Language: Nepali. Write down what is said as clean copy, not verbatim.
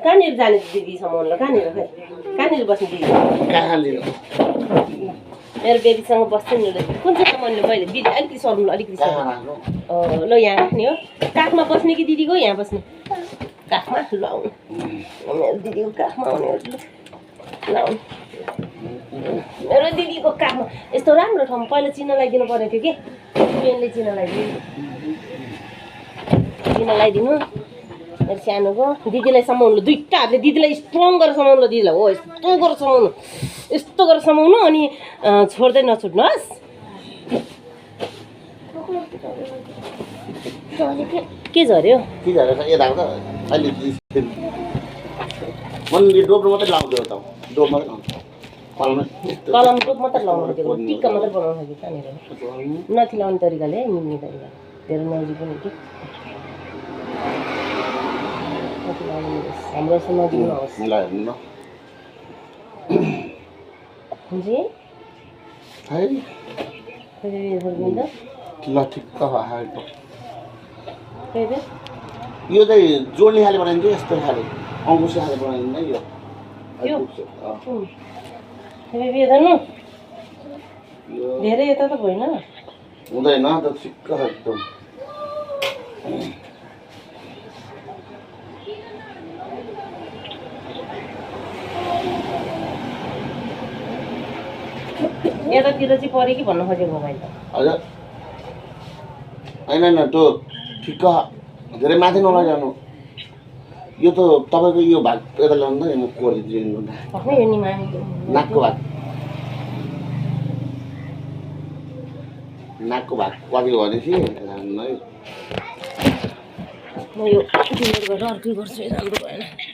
कहाँनिर जाने दिदीसम्म ल कहाँनिर खै कहाँनिर बस्ने दिदी मेरो बेबीसँग बस्छु नि ल कुन चाहिँ सामानले मैले दिदी अलिकति सर्नु ल अलिकति सर्नु ल यहाँ राख्ने हो काखमा बस्ने कि दिदीको यहाँ बस्ने काखमा लाउनु मेरो दिदीको काखमा आउने लाउनु मेरो दिदीको काखमा यस्तो राम्रो ठाउँ पहिला चिन्न लगाइदिनु परेको थियो कि पेनले चिन्न लगाइदिनु मेरो सानोको दिदीलाई समाउनु ल दुईवटा हातले दिदीलाई स्ट्रङ गरेर समाउनु ल दिदीलाई हो यस्तो गरेर समाउनु अनि छोड्दै नछुट्नुहोस् के झऱ्यो कलम टोप मात्रै लाउनु दिएको टिक्का मात्रै बनाउनु कि कहाँनिर नथी लाउने तरिकाले मिल्ने तरिका धेरै नजिक पनि कि हाम्रो नजिक नहोस् यो चाहिँ जोड्ने खाले बनाइन्छ यस्तो खाले अङ्कुशी खाले बनाइन्छ यो धेरै यता त भएन हुँदैन त ठिक्क एकदम यतातिर चाहिँ पऱ्यो कि भन्नु खोजेको मोबाइल त हजुर होइन त्यो ठिक्क धेरै माथि नलैजानु यो त तपाईँको यो भाग यता ल्याउनु त म कोरिदिन्छु नाकको भाग कति भनेपछि म यो डिलिट गरेर अर्कै गर्छु राम्रो भएन